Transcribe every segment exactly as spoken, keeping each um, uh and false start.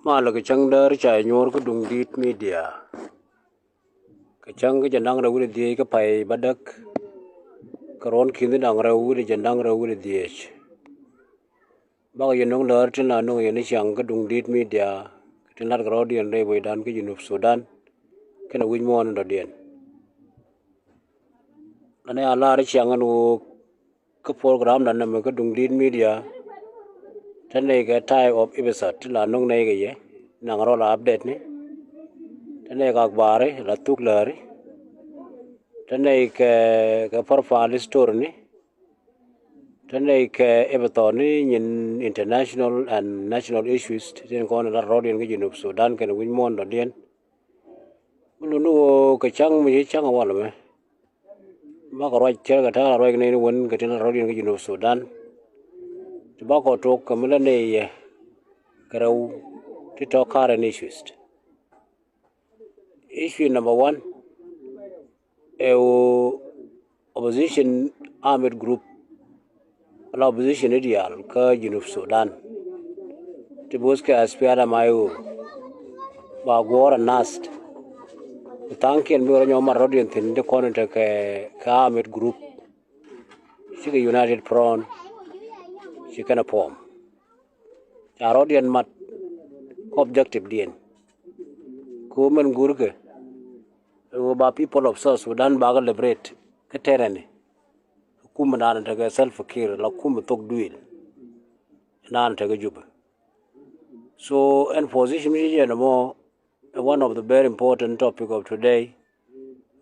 Malɛ kɛ cäŋ däär ca nyuɔr kä Duŋdi̱t Media. Kɛ cäŋ kä jɛ naŋ rɛw wi̱cdɛ dhieec kä pay bädäk. Kɛ ruɔ̱n ki̱n da̱ŋ rɛw wi̱cdɛ jɛ naŋ rɛw wi̱cdɛ dhieec. Bakɔ yɛ no̱ŋ däär tin la no̱ŋ yɛ ni ciaŋ kä Duŋdi̱t Media. Kɛ tin lat kɛ rɔ̱diɛn rɛy wecdan kä Junub Sudan. Kɛnɛ wi̱c muɔ̱ɔ̱n in dɔ̱diɛn. Ɣän a lar ciaŋ ɛn ɣöö kä program dan nɛmɛ kä Duŋdi̱t Media. Te nɛy kɛ type of episode ti la no̱ŋ nɛy kɛ yɛ naŋ rɔ la update ni. Te nɛy kɛ akbari la thuk lääri. Te nɛy kɛ kɛ profile story ni. Te nɛy kɛ episode ni nyin international and national issues ti tin kɔn la rɔɔdiɛn kä Junub Sudan kɛn wi̱c muɔ̱ɔ̱n dɔ̱diɛn. Mi luni ɣöö kɛ cäŋ mi ci cäŋ a walɛ mɛ. Bakɔ ruac cɛ kɛ ta̱a̱ ruac kɛ nɛy ni wän kɛ tin la rɔɔdiɛn kä Junub Sudan. Ti bakɔ tok kɛ mi la nɛy yɛ kɛ rɛw ti tɔ̱ current issues. Issue number one, ɛ ɣöö opposition armed group la opposition ni diaal kä Junub Sudan. Ti bo̱o̱th kɛ SPLM-IO ba guɔ̱ɔ̱r a nast. Bi tha̱a̱ŋkiɛn bi rɔ nyɔk mat rɔ̱diɛn thi̱n ti kɔn in tekɛ kɛ armed group. Cikɛ United Front ci kɛn a form. Ca rɔ̱diɛn mat kä objective diɛn. Kɛ ɣöö mɛn guurkɛ ɛ ɣöö ba people of South Sudan bakɛ liberate kä tyranny. Kum in da̱a̱n tekɛ Salva Kiir la kum in thok duëël in da̱a̱n tekɛ Juba. So ɛn position mi ci jɛ nɔmɔ ɛ one of the very important topic of today.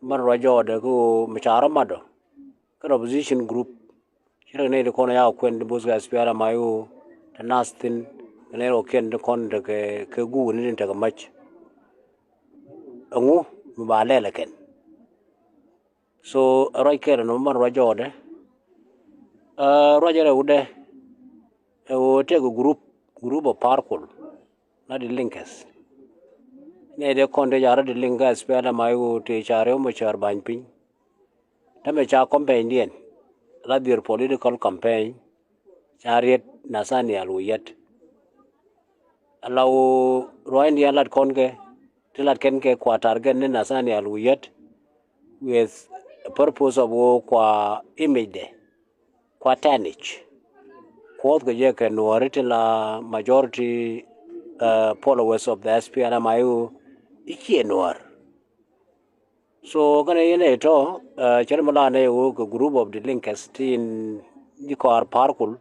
Mɛn ruac jɔɔdɛ kä ɣöö mi ca rɔ matdɔ kä opposition group. Ci rɛ nɛy ti kɔn ya kuɛn ti bo̱o̱th kɛ SPLM-IO te nath thi̱n kɛ nɛy rɔ kiɛn ti kɔn tekɛ kɛ guuk ni tin tekɛ mac. Ɛŋu mi ba lɛl ɛ kɛn. So ɛ ruac kɛl ɛn ɣöö mɛn ruac jɔɔdɛ. Ruac rɛwdɛ ɛ ɣöö tëëkɛ group, group of Parkul la Dinkas. Nɛy dee kɔn tëë ca rɔ Dinkas SPLM-IO tëë ca Riek Machar ba̱ny piny. Täämɛ ca campaign diɛn la dhier political campaign ca riet Nathaniel Oyet. Ala ɣöö ruaacni diɛn lat kɔn kɛ ti lat kɛn kɛ kua target ni Nathaniel Oyet with a purpose of ɣöö kua image dɛ kua tarnish. Kuɔth kɛ jɛ kɛ Nuɔ̱ɔ̱ri tin la majority followers of the SPLM-IO i̱ ciɛ Nuɔ̱ɔ̱r. So kɛnɛ yɛn ɛ tɔ cɛ ri mi la nɛ ɣöö kɛ group of Dinkas tin ji̱ kɔaar Parkul.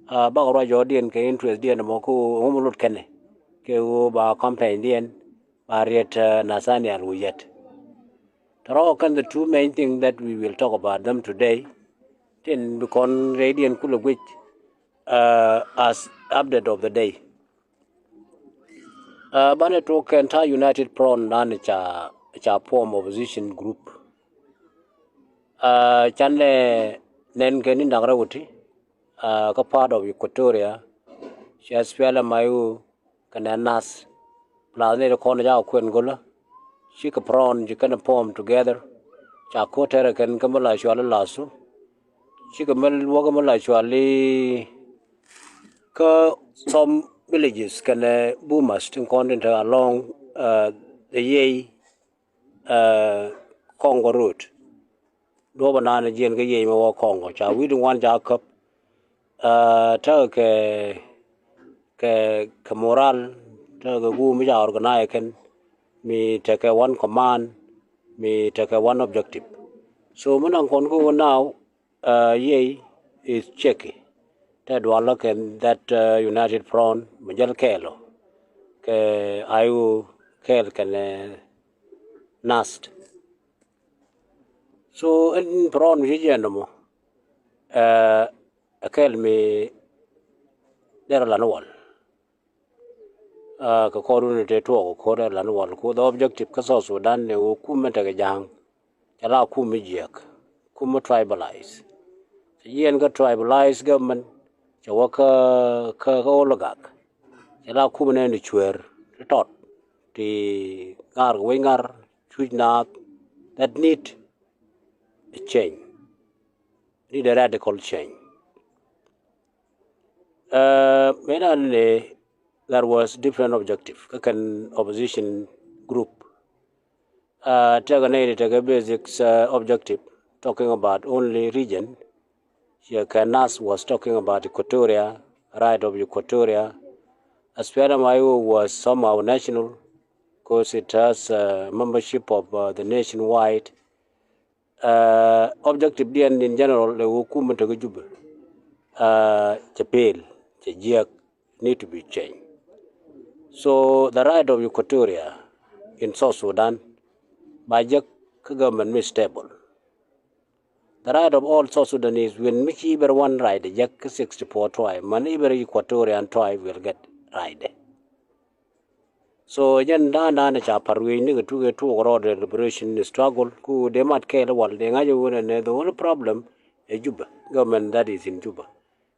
Bakɛ ruac jɔɔdiɛn kɛ interest diɛn mɔ kä ɣöö ŋu mi lot kɛnɛ kɛ ɣöö ba campaign diɛn ba riet Nathaniel Oyet. Tɔrɔ kɛn the two main thing that we will talk about them today. Tin bi kɔn rɛydiɛn kulɛ guic as update of the day. Banɛ tok kɛn ta̱a̱ United Front nan ca ca form opposition group. Canɛ nɛn kɛ ni da̱ŋ rɛw ti kä part of Equatoria. Ci SPLM-IO kɛnɛ nath. Plus ni ti kɔn ca kuɛn go̱lä. Cikɛ front ci kɛn form together. Ca ko̱tɛrɛ kɛn kä mi la cuali Lathu. Cikɛ mi luɔkä mi la cuali kä some villages kɛnɛ Bumas tin kɔn tin te along the Yei Congo road. Duɔ̱ɔ̱p anan jiɛn kä Yei mɛ wä Congo ca wi̱i̱ ti ŋuan ca käp. Tekɛ kɛ kɛ moral tekɛ guum mi ca organize kɛn mi tekɛ one command mi tekɛ one objective. So mi naŋ kɔn kä wä now Yei is shaky. Te dualä kɛ that United Front mi jäl kɛɛl ɔ kɛ IO kɛɛl kɛnɛ nath. So ɛn front mi ci jiɛn nɔmɔ ɛ kɛl mi derɛ lan wal. Kɛ kɔr wun te tuɔk kɛ kɔr derɛ lan wal ku the objective kä South Sudan ni wä kum mi tekɛ ja̱a̱ŋ. Cɛ la kum mi jiɛk kum mi tribalize. Cɛ jiɛn kä tribalize government cɛ wä kä kä kä oligak. Cɛ la kum nɛn ti cueer ti tɔt ti ŋa̱r kɛ wec ŋa̱r cuc naath that need a change. Need a radical change. Mëë dan ni There was different objective kä kɛn opposition group. Uh, tekɛ nɛy ti tekɛ basic uh, objective, talking about only region. Ciɛ kɛ Nas was talking about Equatoria, right of Equatoria. SPLM-IO was somehow national because it has uh, membership of uh, the nationwide. Uh, objective diɛn in general lɛ wä kumɛ tekɛ Jubɛ. Uh, cɛ peel, cɛ jiɛk, need to be changed. So the right of Equatoria in South Sudan ba jek kä government mi stable. The right of all South Sudanese, when mi ci iber one right jek kä sixty-four tribe, man iber Equatorian tribe will get right. So jɛn da̱a̱n da̱a̱n ca par wi̱i̱ ni kɛ tuɔk kɛ tuɔk rɔɔd liberation struggle ku dee mat kɛɛl wal dee ŋa̱c wun ɛn the only problem ɛ Juba, government that is in Juba.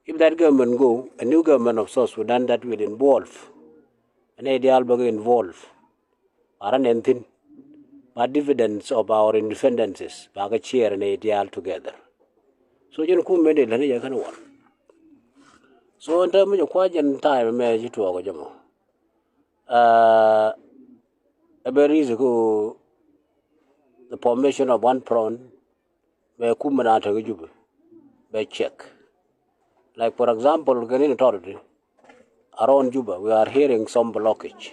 If that government go, a new government of South Sudan that will involve, ɛn ɛ diaal bä kɛ involve, ba run ɛn thin, ba dividends of our independences ba kɛ share ɛn ɛ diaal together. So jɛn kum mɛ dee lät ni jɛ kɛn wal. So ɛn täämɛ jɛ kua̱c jɛn time mɛ ci tuɔɔk jɛ mɔ. Uh, a very easy ku the formation of one front mɛ kumɛ na tekɛ Juba bɛ check. Like for example, kɛ ni ni tɔt ti around Juba we are hearing some blockage.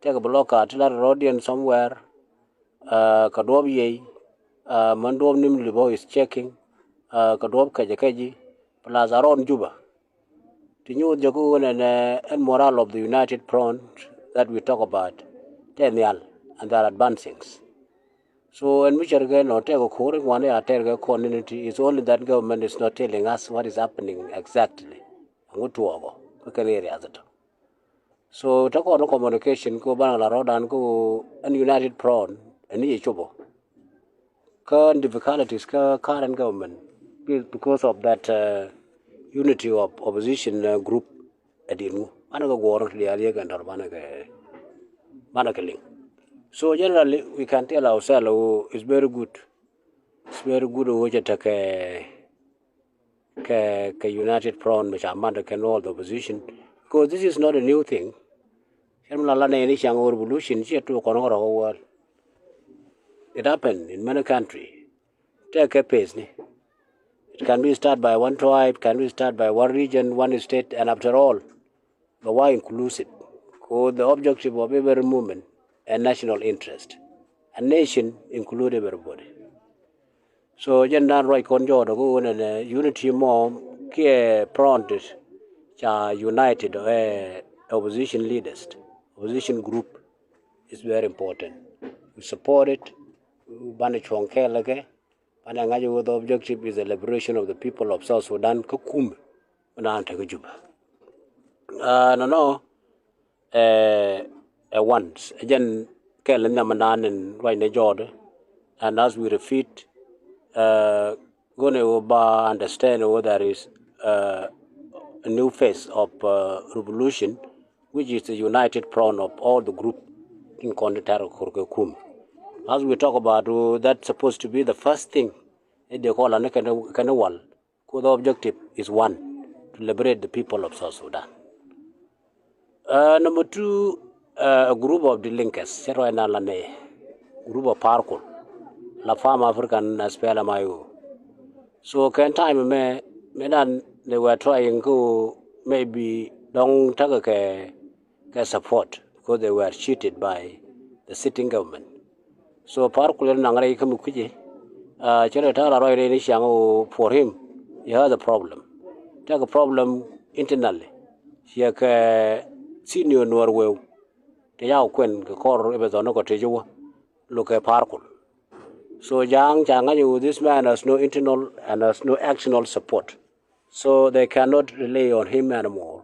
Tekɛ block a ti lat road in somewhere. Uh, kɛ duɔp yey, uh, mɛn duɔp Nimule bä is checking. Uh, kɛ duɔp Kɛjɛ Kɛji, plus around Juba. Ti nyuuth jɛ kä ɣöö nɛnɛ ɛn moral of the United Front that we talk about tɛ nhial, and they are advancing. So ɛn mi cär kɛ nɔ tɛk kɛ ko̱r in wan ya tɛr kɛ community is only that government is not telling us what is happening exactly. Ɛŋu tuɔɔkɔ kä kɛn area tɔtɔ. So te kɔn communication ko banɛ la rɔɔdan ko ɛn United Front ɛn ni yɛ copɔ kä difficulties kä current government because of that uh, unity of opposition uh, group. Ɛ din ŋu banɛ kɛ guɔr ti diaal yɛ kɛn tɔr banɛ kɛ banɛ kɛ liŋ. So generally we can tell ourselves oh, it's very good. It's very good oh, cɛ tekɛ kɛ kɛ United Front mi ca mat kɛn all the opposition, because this is not a new thing. Cɛn mi la la nɛy ni ciaŋ revolution ciɛ tuɔk kɔn kärɔk kä world. It happened in many country. Tɛk kɛ pace ni. It can be start by one tribe, can be start by one region, one state, and after all the why inclusive, ko the objective of every movement a national interest, a nation include everybody. So jɛn dan ruac kɔn jɔɔt kä ɣöö nɛnɛ unity mɔ kiɛ front ca united eh, opposition leaders, opposition group is very important. We support it. Banɛ cuɔ̱ŋ kɛɛl kɛ banɛ ŋa̱c ɣöö the objective is the liberation of the people of South Sudan kä kum. Naan tekɛ Juba. Uh, nɔnɔ ɛ ɛ once ɛ jɛn kɛl ni nham naan in ruacnɛ jɔɔt. And as we repeat, uh, gone wä ba understand wä there is uh, a new phase of uh, revolution, which is the united front of all the group in kɔn ti tɛr kɛ kur kɛ kum. As we talk about uh, that supposed to be the first thing ɛ dee kɔn la ni kɛn kɛn wal. Ku the objective is one, to liberate the people of South Sudan. Uh, number two, uh, a group of delinquents cɛ ruac na la nɛ group of Parkul la Farm African SPLM-IO. So kɛn time mɛ mɛ dan they were trying to maybe dɔŋ takɛ kɛ kɛ support because they were cheated by the sitting government. So Parkul in naŋ rɛy kä mi kui̱ci. Uh, cɛ rɛ ta̱a̱ la ruac rɛy ni ciaŋ o for him. He has a problem. Tekɛ problem internally. Ciɛ kɛ senior Nuɔr weu. Te yaw kuɛn kɛ kɔr i̱ bɛ dhɔn ni kɔ te jiwä. Lo̱k kɛ Parkul. So ja̱a̱ŋ ca ŋa̱c o this man has no internal and has no external support. So they cannot rely on him anymore.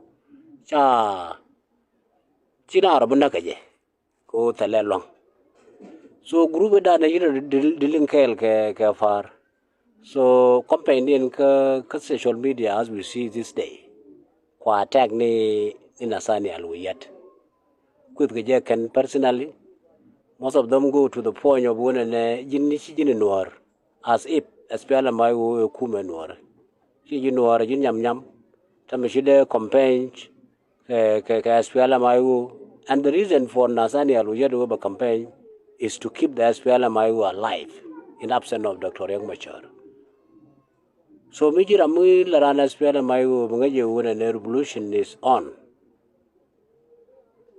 Ca ci naar bi näk kɛ jɛ. Ko thɛlɛ luaŋ. So group idan ɛ yinɛ diliŋ kɛɛl kɛ kɛ far. So campaign diɛn kä kä social media as we see this day. Kua attack ni ni Nathaniel Wiyat. Kueth kɛ jɛ kɛn personally. Most of them go to the point of wunɛ nɛ ji̱n ni ci ji̱n in Nuɔr. As if SPLM-IO ɛ kumɛ Nuɔr. Ci ji̱n Nuɔr ji̱n nyam nyam. Tamɛ ci dee campaign. kɛ kɛ kɛ S P L M I O. And the reason for Nathaniel Oyet wee bɛ campaign is to keep the S P L M I O alive in absence of Doctor Riek Machar. So mi ji̱ ram mi la ran S P L M I O bi ŋäc yɛ wun ɛn ɛ revolution is on.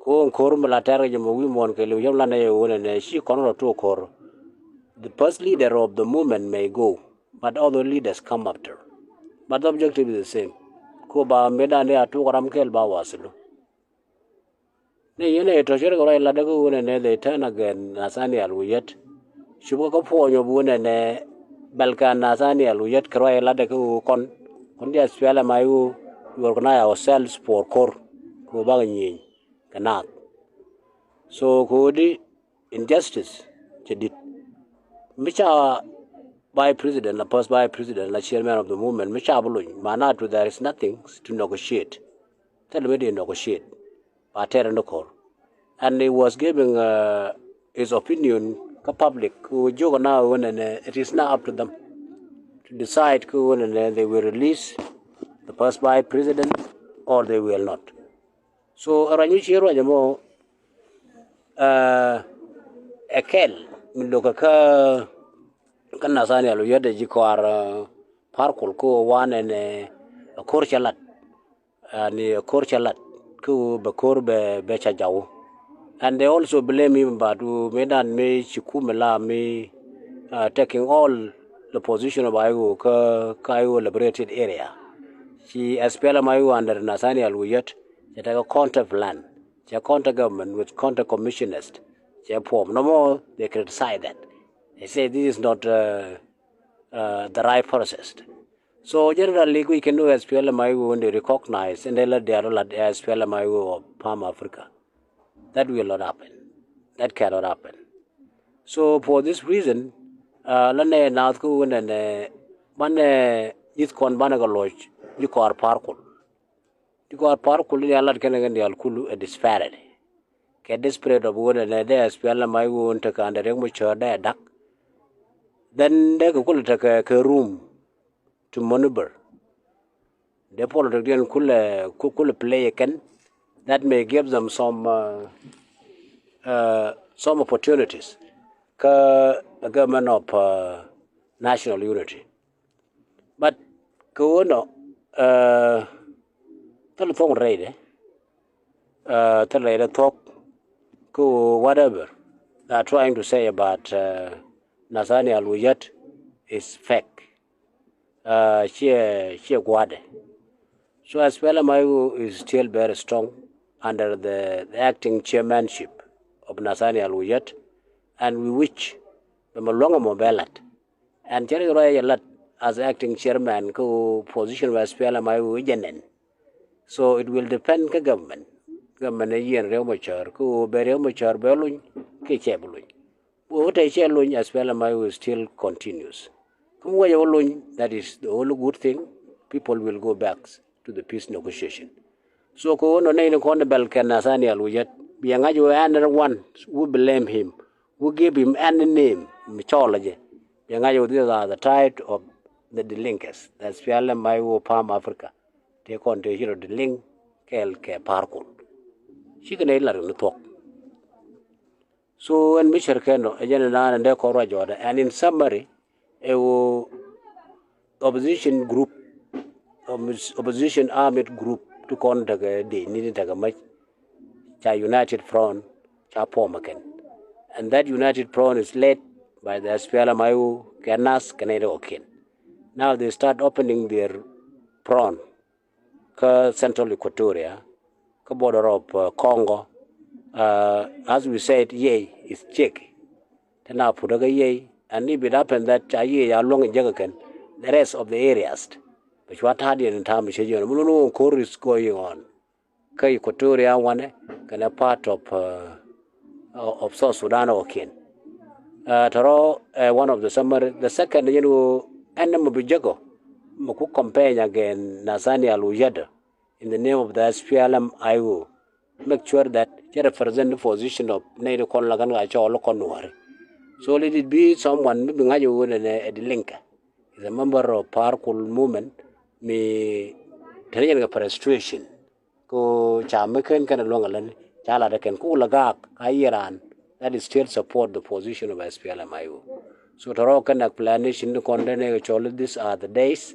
Ko ŋ ko̱r mi la tɛr kɛ jɛ mɔ wi̱i̱ muɔ̱ɔ̱n kɛ liw yɛm la nɛ yɛ wun ɛn ɛ ci kɔn rɔ tuɔk ko̱r. The first leader of the movement may go, but other leaders come after. But the objective is the same. Ko ba mëëdan ni a tuɔk ram kɛl ba wasilu. Ni yɛn ɛ tɔ̱ cɛ rɛ kɛ ruac lat dee kä wun ɛnɛ, they turn against Nathaniel Oyet. Cupkɛ kä puɔ̱ny ɔ bi wun ɛnɛ bɛl kɛ Nathaniel Oyet kɛ ruac lat dee kä wu kɔn. Kɔn diaal S P L M I O, we organize ourselves for ko̱r kɛ wu bakɛ nyieny kɛ naath. So kɛ wu di injustice cɛ di̱t. Mi ca vice president la first vice president la chairman of the movement mi ca bi luny, manatu there is nothing to negotiate. Thilɛ mi di negotiate. Ba tɛr ni ko̱r. And he was giving uh, his opinion kä public kɛ wu jiök na wu nɛnɛ, it is now up to them to decide kɛ wu nɛnɛ they will release the first vice president or they will not. So ruac mi ci ruac ɛmɔ uh, ɛ kɛl mi lo̱kä kä kä Nathaniel Oyet ɛ ji̱ kɔaar uh, Par Kuol kɛ wu wanɛ nɛ ɛ ko̱r cɛ lat. Ani ko̱r cɛ lat kä wu bɛ ko̱r bɛ bɛ ca jaw. And they also blame him about wu mëëdan mi ci kumɛ la mi uh, taking all the position of I O kä kä I O liberated area. Ci S P L M I O under Nathaniel Oyet cɛ tekɛ counter plan, cɛ counter government with counter commissioners cɛ form. No more they criticize that. They say this is not uh, uh, the right process. So generally, we can do S P L M I O when they recognize and they let their lot S P L M I O of Palm Africa. That will not happen. That cannot happen. So for this reason, uh, la nɛ naath kä wu nɛnɛ banɛ nyith kɔn banɛ kɛ loc ji̱ kɔaar Par Kuol. Ji̱ kɔaar Par Kuol ni a lat kɛnɛ kɛ diaal kulu ɛ disparity. Kɛ disparity of wu nɛnɛ dee S P L M I O tekɛ under Riek Machar dee dak. Then dee kɛ kulɛ tekɛ kɛ room to maneuver. Dee politics diɛn kulɛ ku- kulɛ play kɛn. That may give them some uh, uh, some opportunities kä the government of uh, national unity. But kɛ wu nɔ uh, thil thuɔ̱k rɛydɛ uh, thil rɛydɛ thuɔ̱k kä wu whatever they are trying to say about uh, Nathaniel Oyet is fake. Uh, ciɛ ciɛ gua̱dɛ. So S P L M I O is still very strong under the, the acting chairmanship of Nathaniel Oyet, and we wish bɛ mɛ luɔ̱ŋ ɛmɔ bɛ lat. And cɛ ri ruac yɛ lat as acting chairman kä wu position of S P L M I O i̱ jɛ nɛn. So it will depend kä government. Government ɛ yiɛn Riek Machar kä wu bɛ Riek Machar bɛ luny kiɛ cɛ bi luny. Wä wä tɛy cɛ lony, S P L M I O still continues. Kä mi wä jɛ wä lony, that is the only good thing. People will go back to the peace negotiation. So kɛ wä nɔ nɛy ni kɔn bɛl kɛ Nathaniel Oyet, bia ŋa̱c wä any one who blame him, who give him any name mi cɔl jɛ. Bia ŋa̱c wä these are the type of the Dinkas, the S P L M I O Palm Africa. Tëë kɔn tëë ci rɔ Dinka kɛɛl kɛ Par Kuol. Cikɛ nɛy lar ni thuɔ̱k. So ɛn mi cär kɛn ɔ ɛ jɛn ɛn an ɛn dee kɔn ruac jɔɔdɛ. And in summary, ɛ ɣöö opposition group, opposition armed group ti kɔn tekɛ dee ni tekɛ mac, ca United Front ca form ɛ kɛn. And that United Front is led by the S P L M I O kɛ nath kɛ nɛy ti kɔ̱kiɛn. Now they start opening their front kä Central Equatoria, kä border of uh, Congo. Uh, as we said, Yei is shaky. Te na put kä Yei, and if it happen that ca Yei a luɔ̱ŋ in jäkä kɛn, the rest of the areas bɛ cua ta̱a̱diɛn in ta̱a̱ mi cä jiɔn mi lun wä ko̱r is going on kä Equatoria wanɛ kɛnɛ part of uh, of South Sudan ɔ kiɛn. Uh, tɔrɔ uh, one of the summary. The second, you know, ɛn nɛ mɔ bi jäkɔ mɔ ku campaign against Nathaniel Oyet in the name of the S P L M I O. Make sure that you represent the position of nɛy ti kɔn la kɛn ka cɔɔl kɔn Nuääri. So let it be someone mi bi ŋa̱c ɛ ɣöö nɛnɛ ɛ Dinka, is a member of Par Kuol movement. Mi te ni jɛn kɛ frustration. Ko ca mi ken kɛn luäŋ alän ca lat kɛn ku la gak ka yiran that is still support the position of S P L M I O. So tɔrɔ kɛn explanation ni kɔn den ne cɔl, these are the days,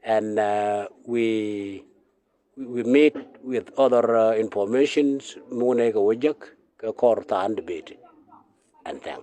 and uh, we we meet with other uh, informations mu ne kɛ wä jek kɛ kɔr than debate. And thank